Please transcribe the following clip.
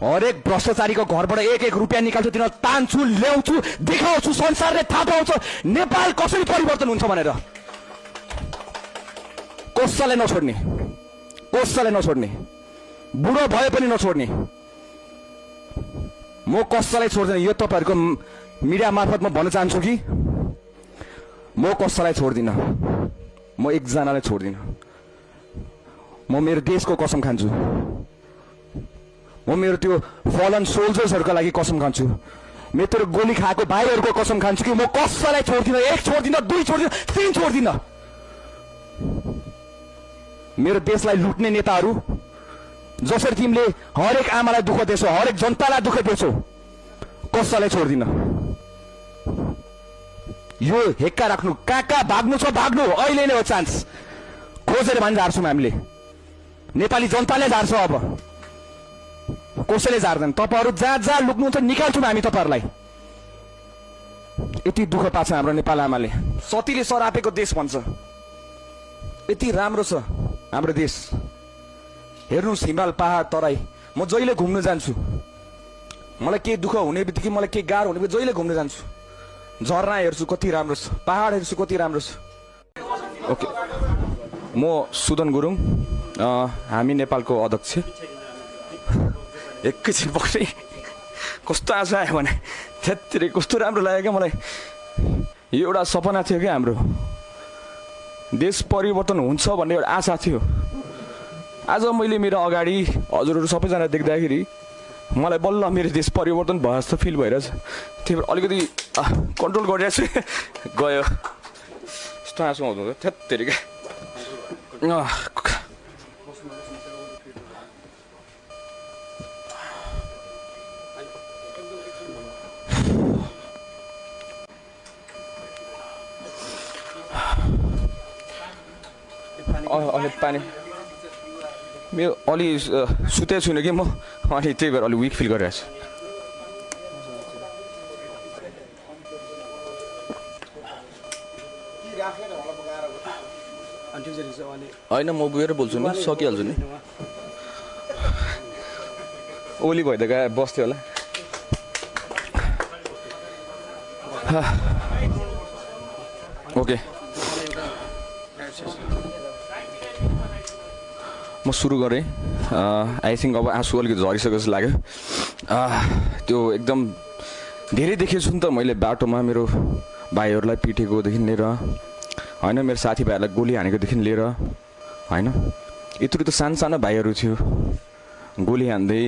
हरेक भ्रष्टाचारीको घरबाट एक एक रुपियाँ निकाल्छु, तिनीहरू तान्छु, ल्याउँछु, देखाउँछु, संसारले थाहा पाउँछ नेपाल कसरी परिवर्तन हुन्छ भनेर। कसैलाई नछोड्ने, कसैलाई नछोड्ने, बुढो भए पनि नछोड्ने। म कसैलाई छोड्दैन। यो तपाईहरुको मिडिया मार्फत म भन्न चाहन्छु कि म कसैलाई छोड्दिन, म एकजनालाई छोड्दिन। म मेरो देशको कसम खान्छु, म मेरो त्यो फलन सोल्जर्सहरुको लागि कसम खान्छु, मेरो गोली खाएको भाइहरुको कसम खान्छु कि म कसैलाई छोड्दिन। एक छोड्दिन, दुई छोड्दिन, तीन छोड्दिन। मेरो देशलाई लुट्ने नेताहरू जसरी तिमीले हरेक आमालाई दुःख दिएछौ, हरेक जनतालाई दुःख दिएछौ, कसैलाई छोड्दिन। यो हेक्का राख्नु, कहाँ भाग्नु छ भाग्नु, अहिले नै हो चान्स। खोजेर भनी झार्छौँ हामीले, नेपाली जनताले झार्छ। अब कसैले झार्दैन। तपाईहरु जहाँ जहाँ लुक्नुहुन्छ निकाल्छौँ हामी तपाईहरुलाई। यति दुःख पाछ हाम्रो नेपाल आमाले। सतीले सरापेको देश भन्छ, यति राम्रो छ हाम्रो देश। हेर्नुस् हिमाल पहाड तराई। म जहिले घुम्न जान्छु, मलाई के दुःख हुने बित्तिकै, मलाई के गाह्रो हुने बित्तिकै जहिले घुम्न जान्छु। झरना हेर्छु कति राम्रो छ, पहाड हेर्छु कति राम्रो छ। ओके, म सुदन गुरुङ, हामी नेपालको अध्यक्ष। एकैछिन पक्रै कस्तो आशा आयो भने त्यत्तिरै कस्तो राम्रो लाग्यो क्या मलाई। यो एउटा सपना थियो क्या, हाम्रो देश परिवर्तन हुन्छ भन्ने एउटा आशा थियो। आज मैले मेरो अगाडि हजुरहरू सबैजना देख्दाखेरि मलाई बल्ल मेरो देश परिवर्तन भयो जस्तो फिल भइरहेछ। त्यही भएर अलिकति कन्ट्रोल गरिरहेको छु। गयो यस्तो आँसु आउँछ त्यत्तिरै क्या। अलि पानी मेरो अलि सुतेको छुइनँ कि म, अनि त्यही भएर अलि विक फिल गरिरहेको छु। होइन म गएर बोल्छु नि, सकिहाल्छु नि। ओली भइदियो गए बस्थ्यो होला। ओके, म सुरु गरेँ। आई थिङ्क अब आँसु अलिकति झरिसकेको जस्तो लाग्यो। त्यो एकदम धेरै देखेको छु नि त मैले बाटोमा, मेरो भाइहरूलाई पिटेकोदेखि लिएर होइन, मेरो साथीभाइहरूलाई गोली हानेकोदेखि लिएर होइन। यत्रो त सानो सानो भाइहरू थियो, गोली हान्दै